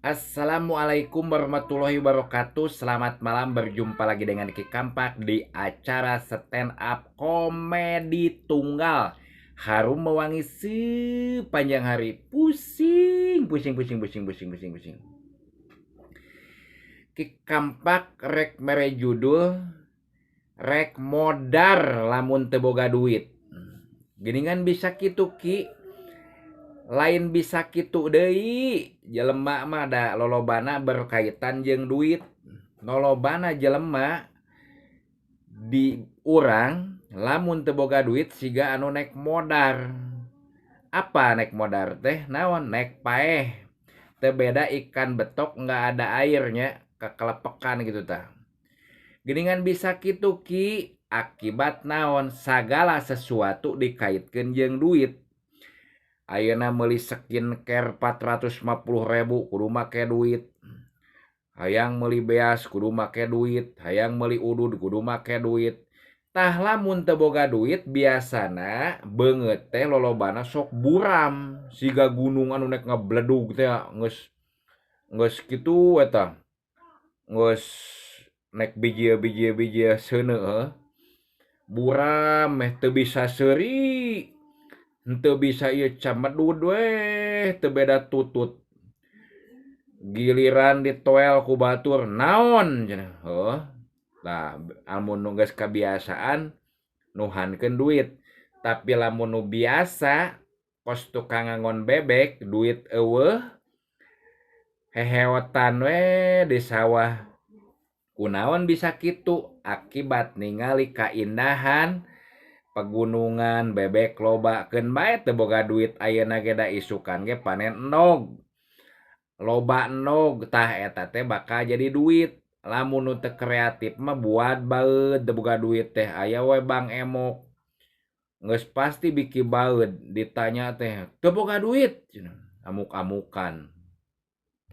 Assalamualaikum warahmatullahi wabarakatuh. Selamat malam, berjumpa lagi dengan Ki Kampak di acara stand up komedi tunggal. Harum mewangi sepanjang hari. Pusing, pusing, pusing, pusing, pusing, pusing, pusing. Ki Kampak rek mere judul rek modar lamun teu boga duit. Geningan bisa kitu, Ki? Lain bisa kitu deui, jelema mah da lolobana berkaitan jeung duit. Lolobana jelema di urang lamun teu boga duit siga anu nek modar. Apa nek modar teh? Naon? Nek paeh. Teu beda ikan betok nggak ada airnya, kekelepekan gitu tah. Geningan bisa kitu, Ki? Akibat naon? Sagala sesuatu dikaitkeun jeung duit. Ayeuna meuli skincare 450.000 kudu make duit. Hayang meuli beas kudu make duit, hayang meuli udud kudu make duit. Tah, lamun teu boga duit biasana beungeut teh lolobana sok buram siga gunung anu nek ngabledug teh, geus geus kitu eta. Geus nek bijil-bijil bijil seuneu heuh. Buram meh teu bisa seuri. Henteu bisa ieu, camedud we, teu beda tutut. Giliran ditoel ku batur, naon cenah, heuh. Tah, amun nu geus kabiasaan nuhankeun duit. Tapi lamun nu biasa kos tukang ngangon bebek, duit euweuh, heheotan we di sawah. Kunaon bisa kitu? Akibat ningali kaindahan pegunungan, bebek loba, keun bae teu boga duit ayeuna ge, da isukan ge panen endog. Loba endog, tah eta teh bakal jadi duit. Lamun nu teu kreatif mah buat baeud teu boga duit teh aya we bank emok. Geus pasti biki baeud ditanya teh, "Teu boga duit," cenah, amuk-amukan.